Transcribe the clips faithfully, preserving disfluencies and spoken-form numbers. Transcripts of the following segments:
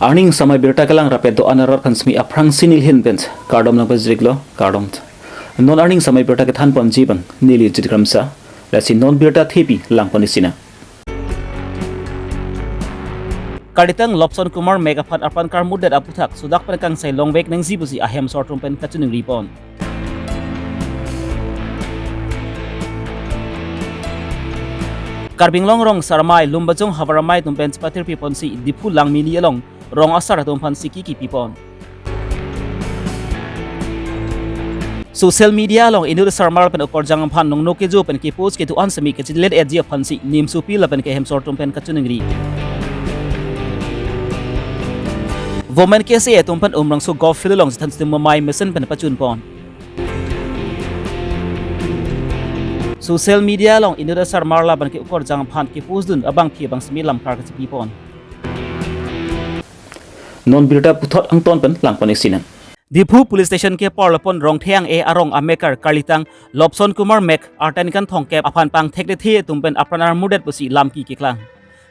Arni samai birta kelang rapet do-an arat aphan simi aphrangsi nelihin pen kardom nangpajirlo, kardom. Non arni samai birta kethan ponji abang neli Jit Kramsa, lasi non birta thepi lang pon-ik sinang. Kalitang Lobson Kumar Mek aphan apran karmutdet aputhak sodak pen kangsai longvek nangji pusi ahem asor atum pen kachiningri pon. Karbi Anglong rong Saramai, Lumbajong havar amei atum pen chepathirpi ponsi Diphu Langmili along rong asar atum aphan siki kipi pon. Social media along inut asarmar pen okorjang aphan nongno kejo pen kepost kedo-an simi kachilet-etji aphansi nimsopi lapen ke ahem asor atum pen kachiningri. Women K S A atum pen Umrongso Golf Field along chethan chitum amei mesen pen pachun pon. Social media along inut asarmar lapen ke okorjang aphan kepost dun abangpi abang simi lamklar kachipi pon. Non birta puthot angton pen lang pon-ik sinang. Diphu Police Station keparlo pon Rongtheng A arong amekar Kalitang Lobson Kumar Mek artan kan thongkep aphan pangthek lethe atum pen apran armutdet pusi lamki keklang.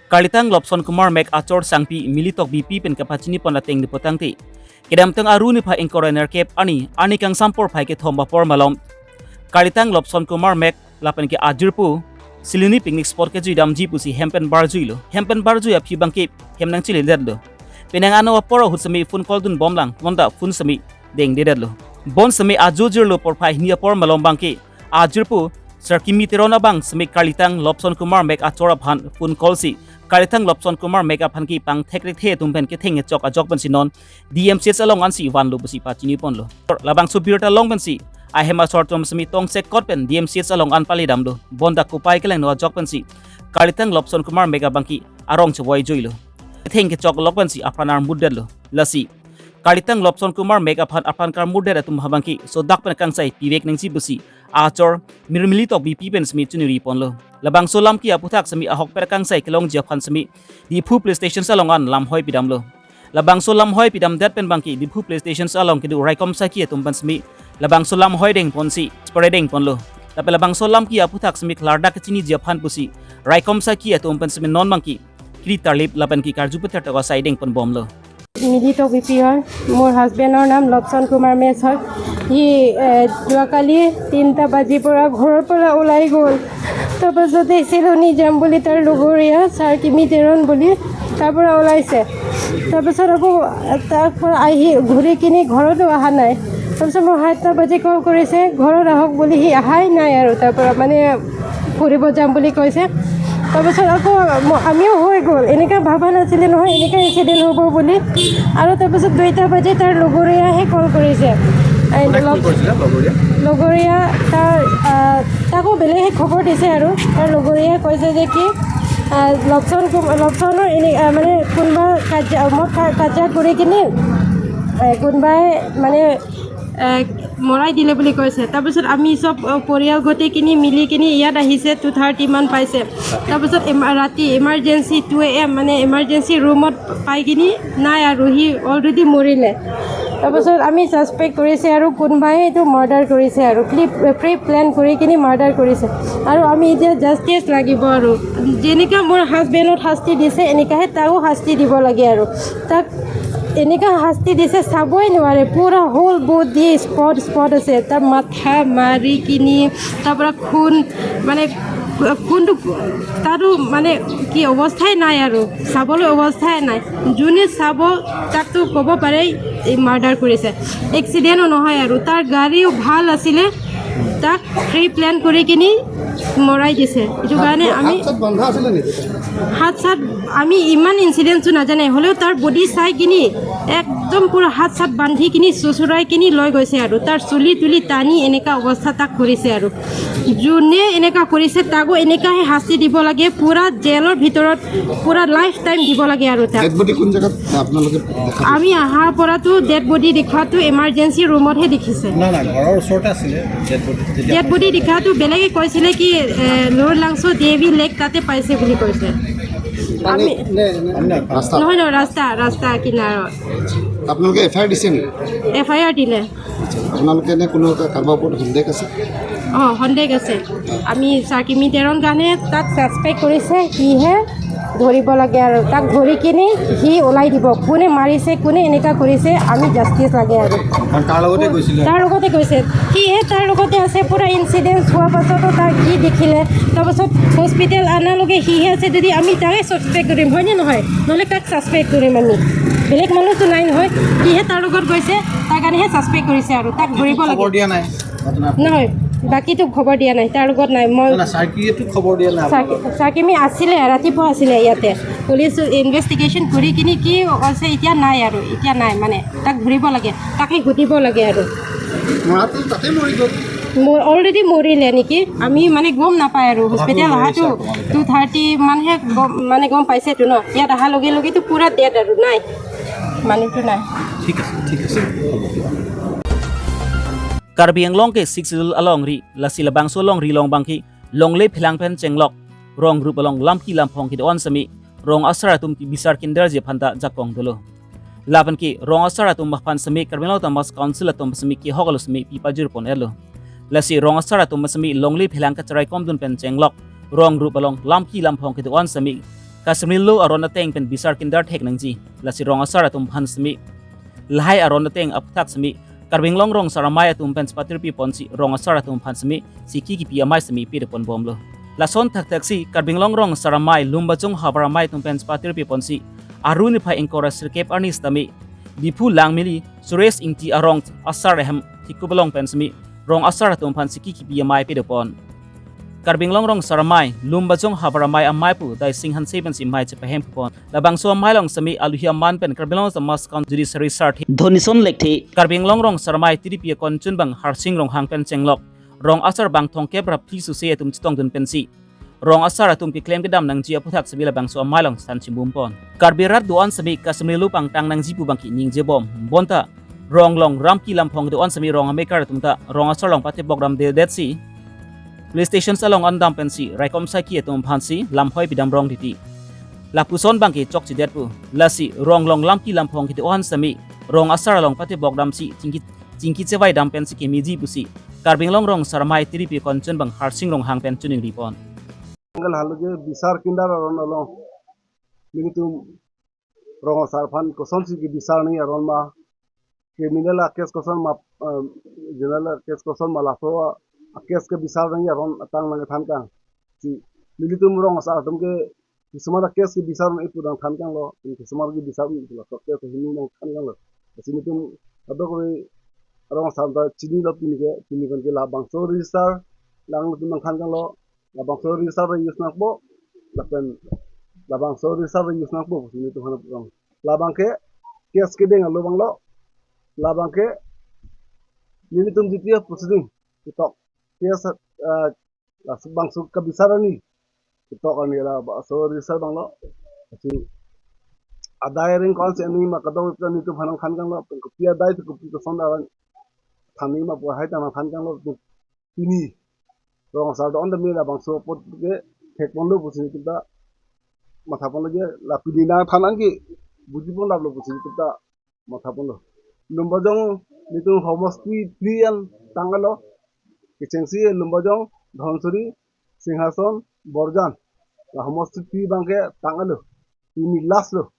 Kalitang Lobson Kumar Mek achor sangpi Mili Tokbipi pen kapachini pon ateng dipotangte, kedamtang Aru niphai ingkoi ra nerkep arni, arni kangsam porphai kethom apor malom Kalitang Lobson Kumar Mek lapen ke ajirpo Silini picnic spot kejuidamji pusi hem pen barjuilo. Hem pen barjui aphi abangke hem nangcheledet lo. Penang ano apor ahut simi phone call dun bomlang, bonta phone simi dengdedet lo. Bon simi ajo jirlo porphai hini apor malom abangke ajirpo Sarkimi Teron abang simi Kalitang Lobson Kumar Mek achor aphan phone call si Kalitang Lobson Kumar Mek aphan ke pangthek lethe atum pen ketheng kechok ajok pensi non D M C H along ansi vanlo pusi pachini ponlo. Labangso birta along pensi ahem asor atum simi tongsekot pen D M C H along an pali damlo. Bonta kopai kelangno ajok pensi Kalitang Lobson Kumar Mek abangke arong chevoi juilo. Ketheng kechok lok pensi apran armutdetlo. Lasi Kalitang Lobson Kumar Mek aphan apran karmutdet atum abangke sodak pen kangsai pivek nangji pusi achor Mili Tokbipi pen simi chiningri ponlo. Labangso lamki aputhak simi ahokpet kangsai kelongji aphan simi Diphu Police Station along an lamhoi pidamlo. Labangso lamhoi pidamdet pen abangke Diphu Police Station along kedo raikom saki atum pen simi labangso lamhoi deng ponsi spreading ponlo. Lapen labangso lamki aputhak simi klardak kachiniji aphan pusi raikom saki atum pen simi non abangke kri tarlip lapen ke karju peter toko sai deng pon bomlo. মিলি টক বিপি হয়। মোৰ হাজবেণ্ডৰ নাম লপচন কুমাৰ মেছ হয়। সি, এ, যোৱাকালি তিনিটা বাজিৰ পৰা ঘৰৰ পৰা ওলাই গ'ল। তাৰপাছতে চিলনী যাম বুলি তাৰ লগৰীয়া ছাৰ কিমি তেৰণ বুলি তাৰ পৰা ওলাইছে। তাৰপাছত আকৌ তাৰ পৰা আহি ঘূৰি কিনি ঘৰতো অহা নাই। তাৰপিছত মই সাতটা বাজি কল কৰিছে, ঘৰত আহক বুলি, সি অহাই নাই আৰু। তাৰ পৰা মানে ফুৰিব যাম বুলি কৈছে। তাৰপিছত আকৌ ম-, আমিও হৈ গ'ল, এনেকা ভবা নাছিলে নহয়, এনেকা এক্সিডেণ্ট হ'ব বুলি। আৰু তাৰপিছত দুইটা বাজি তাৰ লগৰীয়াহে কল কৰিছে। এই কোনে ফোন লগ-, কৰিছিলে? লগৰীয়া? লগৰীয়া তাৰ, আহ, তাকো বেলেগে খবৰ দিছে আৰু। তাৰ লগৰীয়াই কৈছে যে কি, আহ, লপচন কুম-, লপচনৰ এনে, আহ, মানে কোনোবা কাজিয়া, মই কা-, কাজিয়া কৰি কিনি, আহ, কোনোবাই মানে এ, মৰাই দিলে বুলি কৈছে। তাৰপিছত আমি চব, অ, পৰিয়াল গোটেইখিনি মিলি কিনি ইয়াত আহিছে, টু থাৰ্টি মান পাইছে। তাৰপিছত এমা-, ৰাতি ইমাৰ্জেঞ্চি টু এ এম, মানে ইমাৰ্জেঞ্চি ৰুমত পাই কিনি নাই আৰু, সি অলৰেডি মৰিলে। তাৰপিছত আমি ছাছপেক্ট কৰিছে আৰু কোনোবাই এইটো মাৰ্ডাৰ কৰিছে আৰু প্ৰি, প্ৰি প্লেন কৰি কিনি মাৰ্ডাৰ কৰিছে। আৰু আমি এতিয়া জাষ্টিচ লাগিব আৰু, যেনেকা মোৰ হাজবেণ্ডত শাস্তি দিছে, এনেকাহে তাকো শাস্তি দিব লাগে আৰু। তাক এনেকা শাস্তি দিছে, চাবই নোৱাৰে, পুৰা হোল বডি স্পট স্পট আছে। তাৰ মাথা মাৰি কিনি, তাৰ পৰা খুন, মানে খুনটো, তাতো মানে কি অৱস্থাই নাই আৰু, চাবলৈ অৱস্থাই নাই। যোনে চাব, তাকতো ক'ব পাৰে এই মাৰ্ডাৰ কৰিছে, এক্সিডেণ্টো নহয় আৰু। তাৰ গাড়ীও ভাল আছিলে, তাক প্ৰি প্লেন কৰি কিনি মৰাই দিছে। এইটো কাৰণে আমি হাত চাত বন্ধা আছিলে নেকি? হাত চাত আমি ইমান ইনচিডেণ্টটো নাজানে, হ'লেও তাৰ বডি চাই কিনি একদম পুৰা হাত চাত বান্ধি কিনি চুচুৰাই কিনি লৈ গৈছে আৰু। তাৰ চুলি তুলি টানি এনেকা অৱস্থা তাক কৰিছে আৰু। যোনে এনেকা কৰিছে, তাকো এনেকাহে শাস্তি দিব লাগে, পুৰা জেলৰ ভিতৰত পুৰা লাইফ টাইম দিব লাগে আৰু তাক। ডেড বডি কোন জেগাত আপোনালোকে দেখা পাইছে? আমি অহাৰ পৰাতো ডেড বডি দেখুৱাটো ইমাৰ্জেঞ্চি ৰুমতহে দেখিছে। নাই, নাই, ঘৰৰ ওচৰতে আছিলে ডেড বডি তেতিয়া? ডেড বডি দেখাটো বেলেগে কৈছিলে কি, এ, লোৱাৰ লাংচ' দেৱী লেক তাতে পাইছে বুলি কৈছে। পানী আমি নে, নে, নে, ৰাস্তা? নহয়, নহয়, ৰাস্তা, ৰাস্তা কিনাৰত। আপোনালোকে এফ আই আৰ দিছে নেকি? এফ আই আৰ দিলে। আপোনালোকে এনে কোনো কাৰোবাৰ ওপৰত সন্দেহ আছে? অ, সন্দেহ আছে। আমি চাকিমি তেৰণ কাৰণে তাক ছাছপেক্ট কৰিছে, সিহে ধৰিব লাগে আৰু তাক ধৰি কিনি সি ওলাই দিব। কোনে মাৰিছে, কোনে এনেকা কৰিছে, আমি জাষ্টিচ লাগে আৰু। কাৰণ তাৰ লগতে গৈছিলে। তাৰ লগতে গৈছে, সিহে তাৰ লগতে আছে। পুৰা ইনচিডেণ্ট হোৱাৰ পাছতো তাক কি দেখিলে, তাৰপাছত হস্পিটেল অনালৈকে সিহে আছে। যদি আমি তাকে ছাছপেক্ট কৰিম, হয়নে নহয়? নহ'লে কাক ছাছপেক্ট কৰিম আমি? বেলেগ মানুহতো নাই নহয়, সিহে তাৰ লগত গৈছে, তাৰ কাৰণেহে ছাছপেক্ট কৰিছে আৰু তাক ধৰিব লাগে। খবৰ দিয়া নাই? ঘটনা? নহয়, বাকীতো খবৰ দিয়া নাই, তাৰ লগত নাই। মই না, না, চাৰ্কিয়েতো খবৰ দিয়া নাই চাৰ্কি-, আপোনালোকক? চাৰ্কিমি আছিলে, ৰাতিপুৱা আছিলে ইয়াতে। পুলিচ ইনভেষ্টিগেশ্যন কৰি কিনি কি হৈছে এতিয়া নাই আৰু, এতিয়া নাই মানে। তাক ধৰিব লাগে, তাকে সুধিব লাগে আৰু। মৰাটো তাতে মৰি গ'ল। মোৰ অলৰেডি মৰিলে নেকি, আমি মানে গম নাপায় আৰু। হস্পিটেল অহাটো টু থাৰ্টি মানহে গম, মানে গম পাইছেতো ন। ইয়াত অহাৰ লগে লগেতো পুৰা ডেড আৰু নাই, মানুহটো নাই। ঠিক আছে, ঠিক আছে, হ'ব। Karbi Anglong ke Sixth Schedule alongri, lasi labangso alongri along abangke longle phelang pen chenglok, rong group along lamki lamphong kedo-an semi, rong asar atum kebisar kinderji aphanta jakong dolo. Lapen ke rong asar atum aphan semi Karbi Anglong Autonomous Council atum semi kehok alo semi pi pajirpon-etlo. Lasi rong asar atum semi longle phelang kacherai komdun pen chenglok, rong group along lamki lamphong kedo-an semi, kasemrilo aron ateng pen bisar kinder thek nangji. Lasi rong asar atum aphan semi lahai aron ateng aphuthak semi Karbi Anglong rong asar amei atum pen chepatirpi ponsi rong asar atum aphan semi siki kipi amei semi pidepon bomlo. Lason thakthak si Karbi Anglong rong asar amei Lumbajong havar amei atum pen chepatirpi ponsi Aru niphai ingkoi ra sirkep arni sitame Diphu Langmili Suresh Ingti arong asar ahem thikup along pen semi rong asar atum aphan siki kipi amei pidepon. Karbi Anglong rong asar amei Lumbajong havar amei amei pu Daising Hanse pensi amei chepahem pon. Labangso amei along semi aluhi aman pen Karbi Anglong Autonomous Council Judiciary Sarthe Dhonison Lekthe, Karbi Anglong rong asar amei T D P akon chunbang Harsing Ronghang pen chenglok, rong asar bang thomkep ra phli suse atum chetongdun pensi rong asar atum keklem kedam nangji aphuthak semi labangso amei along san chimbumpon. Karbi rat do-an semi kasemrilo pangtang nangji pu abangke ningjebom. Bonta rong along lamki lamphong do-an semi rong amekar atum ta rong asar along patebok damdedetsi police stations along andam pensi raikom saiki atum aphansi lamhoi pidam rong titi. Lapuson abangke chokchedet pu. Lasi rong along lamki lamphong kedo-an semi rong asar along patebok damsi chingki, chingki chevai dam pensi kemeji pusi Karbi Anglong rong asar amei T D P akon chunbang Harsing Ronghang pen chiningripon. Angle halo je bisar kinder aron along nelitum rong asar aphan kosonsi kebisar nangji aron ma, criminal a case koson ma, eh, general a case koson ma, laso a case kebisar nangji aron atang nangthan kang. Si nelitum rong asar atum ke kisama a case kebisar nangji pu nangthan kanglo, kisama kebisar nangji pu laso case hini nangthan kanglo. Si nelitum adok ri rong asar ta chinilo pini ke, pini kon ke labangso register lang nelitum nangthan kanglo. Labangso register ta use nangpo, lapen labangso register ta use nangpo pusi nelitum aphan pulang. Labangke case kedeng alo abanglo, labangke nelitum G P F proceeding ketok. Case, ah, labangso kebisar arni ketok arni labangso register abanglo. Lasi adai ring kon si arni ma kadokave nelitum aphan nangthan kanglo, pen kopi adai tu kopi koson aron than nangji ma pu lahai ta nangthan kanglo. Pini rong asar do-an tame labangso apot ke thekponlo pusi nelitum ta mathaponlo je, la pini nangthan an ke bujipon laplo pusi nelitum ta mathaponlo. Lumbajong nelitum homosti phli an tanglo. Kechengsi Lumbajong, Dhansiri, Singhason, Borjan, la homosti phli abangke tanglo. Pini last lo.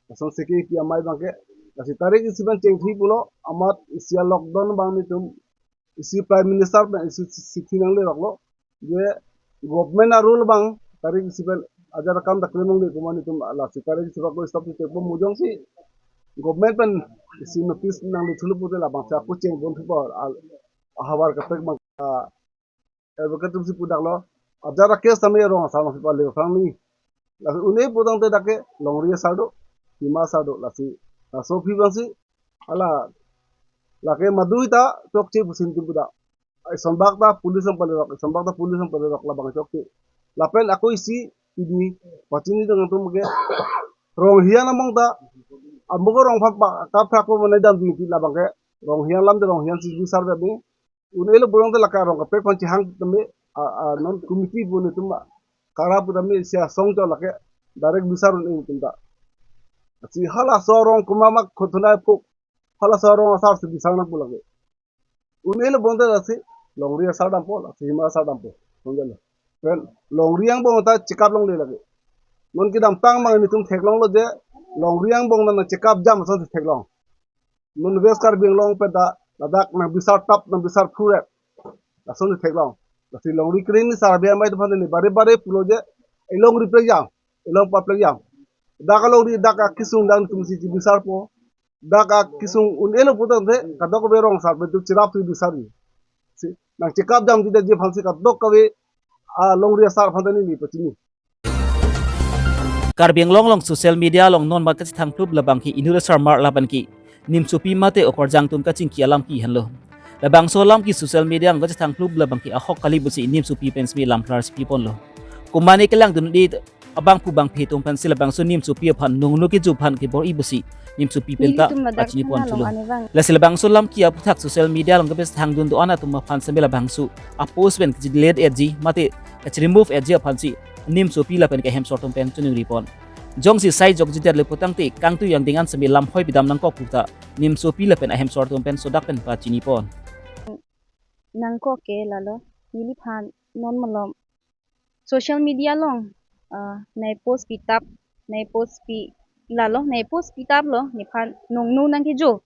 Lason siki kipi amei abangke. Lasi tarik isi pen chengthi pulo, amat isi a lockdown abang nelitum isi Prime Minister pen isi chithi nangleroklo. Je government a rule abang tarik isi pen ajat akam ta klem longle pu ma nelitum lasi tarik isi bak stop si thekpo, mo jongsi government pen isi notice nangle thulo pute labangso ako chengpon thupo, al-, ahavar kaprek abang, ah, advocate atum si pudaklo, ajat a case tame rong asar ma si pale phrang ni. Lasi un-e pudang te dak ke longri asar do, hima asar do, lasi laso aphi abangsi hala lake madu ta chokche pusi nelitum pudak. Isonbak ta police ang palerok, isonbak ta police ang palerok, labang chokche. Lapen ako isi pini pachini dong atum ke Ronghian among ta among rong aphan pa kaprek ko mane dam di labang ke Ronghian lam de Ronghian si bisar de ni. Un-e lo burang te lake arong kaprek aphan chihang tame, a, a, non committee pu nelitum ma kara pu tame isi asong cho lake direct bisar un-e nelitum ta. Si halaso arong komat ma khotona puk, halaso arong asar si bisar nangpo lake. Un-e lo burang te lasi longri asar dampo, lasi hima asar dampo. Pen longri angbong ta chekap longle lake. Non kedamtang abang nelitum theklonglo je longri angbong nangchekap jam asonsi theklong. Non West Karbi Anglong pen ta ladak nangbisar tap, nangbisar phuret, lasonsi theklong. Lasi longri kering ni Sar Beyamai atum aphan neli bare bare pulo je, elongri plek jam, elong paplek jam. Dak alongri dak akesung dak nelitum si chibisarpo. Dak akesung un-elo putangte kadokave rong asar pen itum cherap thu bisari. Si nangchekap jamji detji aphansi kadokave alongri asar aphan ta neli pachini. Karbi Anglong along social media along non mat kachethangplup labangke inut asarmar lapen ke nimsopi mate okorjang atum kachingki alam ke henlo. Labangso alam ke social media along kachethangplup labangke ahok kali pusi nimsopi pen semi lamklar si piponlo. Komane kelangdunde abangphu bangphi atum pensi labangso nimsopi aphan nongno kejo aphan kebor-i pusi nimsopi pen ta nelitum ladak pachini pon thana thulo. Long anevang. Lasi labangso alam ke aphuthak social media along kepachethangdun do-an atum aphan semi labangso a-post pen kachi-delete etji mate kachi-remove etji aphansi nimsopi lapen ke ahemsor atum pen choningri pon. Jongsi sai jokjedet le putangte kangtui angdeng an semi lamhoi pidam nangkok puta nimsopi lapen ahemsor atum pen sodak pen pachini pon. Nangkok ke lalo, neliphan non malom social media along, ah, nai post pitap, nai post pi, lalo nai post pitaplo, nephan nongno nangkejo.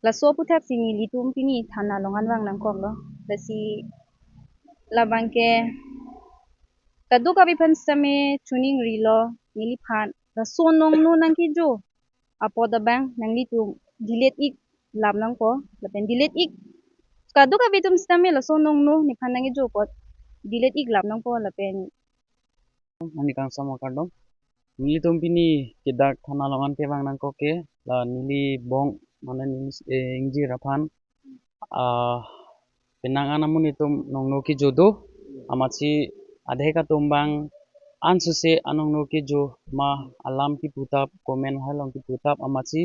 Laso aphuthak si nelitum pini thana long anvang nangkoklo. Lasi labangke kadokave aphan sitame choningrilo neliphan, laso nongno nangkejo apot abang nanglitum delete ik lap nangpo, lapen delete ik. Kadokave atum sitame laso nongno nephan nangkejo apot delete ik lap nangpo lapen. Ani kangsam akardom. Nelitum pini ke dak thana long an kevang nangkok ke, la neli bong, mane neli, eh, ingjir aphan, ah, penang an amonit atum nongno kejo do, amatsi adhek atum abang ansose anongno kejo ma alam keputap, comment hai along keputap, amatsi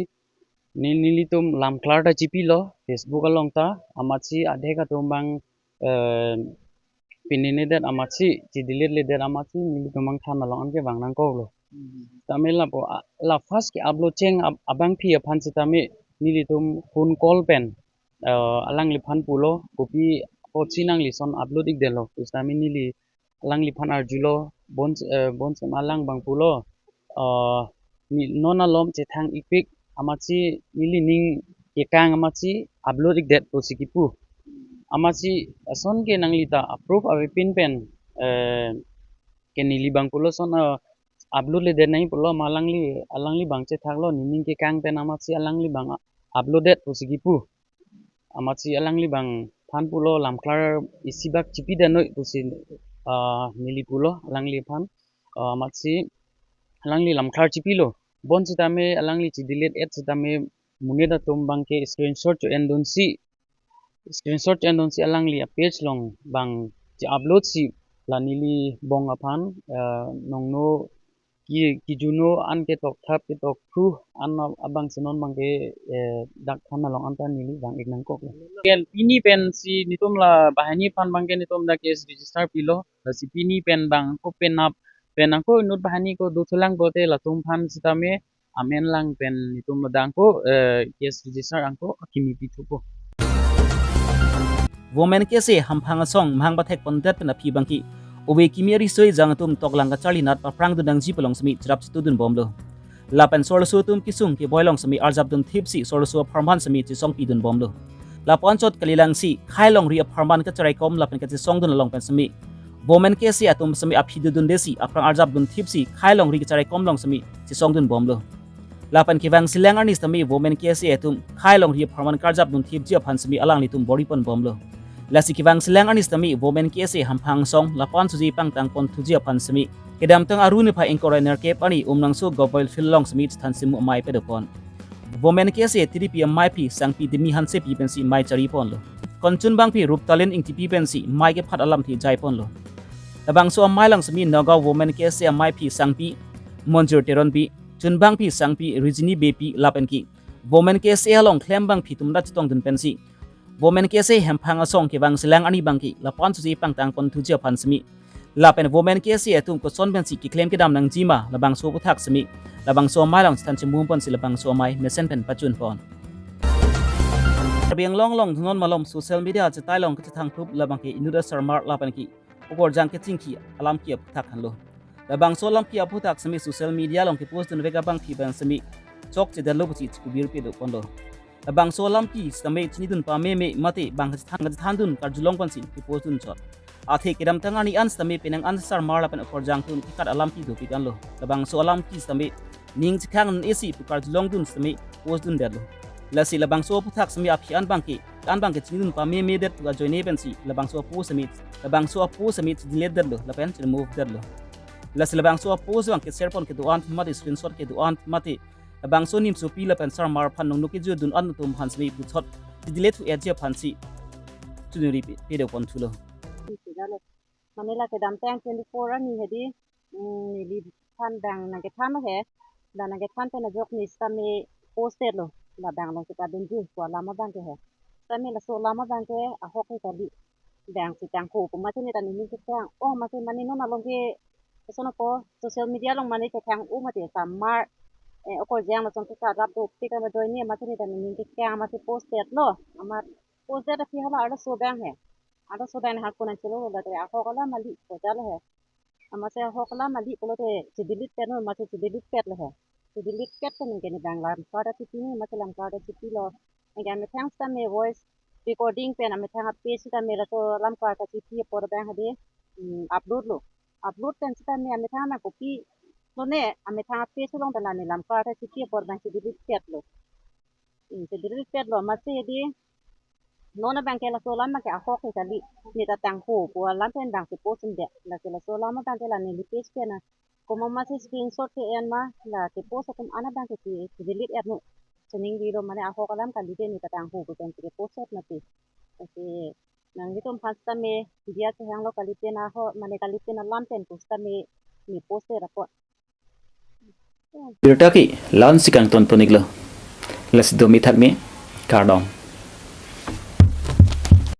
neli, nelitum lamklar ta chipilo Facebook along ta, amatsi adhek atum abang, eh, pinine det amatsi, chi-delete le det amatsi, nelitum abang thana long an kevang nangkoklo. Tame lapu, a, la first ke-upload cheng ab-, abangpi aphan sitame nelitum phone call pen, eh, alangliphan pulo, kopi apotsi nangli lason upload ikdetlo, pusitame neli alangliphan arjulo, bon, eh, bonsema alang abang pulo, eh, ne, non alom chethang ikpik, amatsi neli ning kekang amatsi upload ikdet pusi kipu. Amatsi lason ke nangli ta approve avepin pen, eh, ke neli abang pulo lason, eh, upload le det nangji pulo ma alangli, alangli abang chethaklo, nening kekang pen amatsi alangli abang upload det pusi kipu. Amatsi alangli abangphan pulo lamklar isi bak chipi det noi pusi, ah, neli pulo alangliphan, ah, amatsi alangli lamklar chipilo. Bonsitame alangli chi-delete et sitame monit atum abangke screenshot cho-endunsi, screenshot cho-endunsi alangli a-page along abang chi-upload si la neli bong aphan, eh, nongno ki, kijuno an ketok thap ketok phu an abang si non abangke, eh, dak thana long an ta neli vang ik nangkoklo. Ken pini pensi netum la banghini aphan abangke netum dak case register pilo, lasi pini pen abang ko penap pen angko inut banghini ko dothulang pulote latum aphan sitame amen lang pen netum ladak angko, eh, case register angko akimi pithupo. Women K S A hamphang asong mahang pathek pondet pen aphi abangke ove kimi arisoi jang atum toklang kacharli nat paphrangdun nangji pu along semi cherap chetudun bomlo. Lapen sorloso atum kesung keboi along semi arjapdun thipsi sorloso apharman semi chesongpidun bomlo. Lapu anchot kalilangsi khei longri apharman kacheraikom lapen kachesongdun along pen semi Women K S A atum semi aphi dodunde si aphrang arjapdun thipsi khei longri kacheraikom along semi chesongdun bomlo. Lapen kevang selang arni sitame Women K S A atum khei longri apharman karjapdun thipji aphan semi alanglitum bor-i pon bomlo. Lasi kevang selang arni sitame Women K S A hamphang asong lapu anchotji pangtang pon thuji aphan semi kedamtang Aru niphai ingkoi ra nerkep arni Umrangso Government Field along semi chethan simu amei pado pon. Women K S A T D P ameiphi Sangpi Dimi Hansepi pensi mei chari ponlo. Konchun bangphi Ruptalin Ingtipi pensi mei kephat alamthe jai ponlo. Labangso amei along semi Nagaon Women K S A ameiphi Sangpi Monjur Teronpi, chunbangphi Sangpi Rijini Beypi lapen ke Women K S A along klem bangphi atum rat chetongdun pensi Women K S A hamphang asong kevang selang arni abangke lapu anchotji pangtang pon thuji aphan semi lapen Women K S A atum koson pensi keklem kedam nangji ma labangso aphuthak semi labangso amei along chethan chimum ponsi labangso amei mesen pen pachun pon. Karbi Anglong along non malom social media chetai along kachethangplup labangke inut asarmar lapen ke okorjang kachingki alam ke aphuthak henlo. Labangso alampi aphuthak sitame social media along kepost dunvek abangpi pen sitame chokchedetlo pusi chikubir pado ponlo. Labangso alampi sitame chinidun pameme mate bang kachethan kachethandun karjulong pensi kepost dunchot. Athe kedamtang arni an sitame penang an sarmar lapen okorjang atum kekat alampi dopik anlo. Labangso alampi sitame ning chekhang un-esi pu karjulongdun sitame post dundetlo. Lasi labangso aphuthak sitame aphi an abangke, an abangke chinidun pamemedet pu ajoine pensi labangso apost sitame, labangso apost sitame chideletedetlo lapen chiremove detlo. Lasi labangso apost abangke share pon kedo-an mate screenshot kedo-an mate labangso nimsopi lapen sarmar aphan nongno kejudun an atum aphan sitame puthot chidelet thu etji aphansi chunuri pe-, pado ponthulo. Mane la kedamtang twenty-four arni hedi, mm, neli than bang nangkethan he, bang nangkethan pen ajok ne sitame post detlo, labang along kepadunji pu alam abangke he. Sitame laso alam abangke ahok he kali. Bang si tangho pu mate ne ta nening kekang. Oh, mate mane non along ke sono po social media along mane kethang-o mate sarmar, eh, okorjang lason kekat rap dopik ajoine mate ne ta nening kekang mate post detlo. Amat post det aphi hala arloso abang he. Arloso abang ne hakun an chelo lo te ahok alam ali ko jalo he. Amatsi ahok alam ali pulote chidelete pen, amatsi chidelete petlo he. Chidelete pet pen ke ne bang lamkar ta chipini, amatsi lamkar ta chipilo. Anke amethang sitame voice recording pen amethang a-page sitame laso lamkar ta chipi apor abang hedi, mm, upload lo. Upload pen sitame amethang na kopilo ne, amethang a-page along ta la ne lamkar ta chipi apor abang chidelete petlo. Hmm, chidelete petlo, amatsi hedi non abangke laso alam abangke ahok he kali, ne ta tangho pu alam pen bang kepost undet. Lasi laso alam abangke la neli page pen na komat masi screenshot ke-en ma, la kepost atum an abangke chi, chidelete etnon. Chiningrilo mane ahok alam kali te ne ta tangho pu pen kepost et mati. Lasi nanglitum aphan sitame diya chehanglo kali pen ahok, mane kali pen alam pen pu sitame ne post et apot. Birta ke la-ansi kangton pon-iklo. Lasi do mithak me, kardom.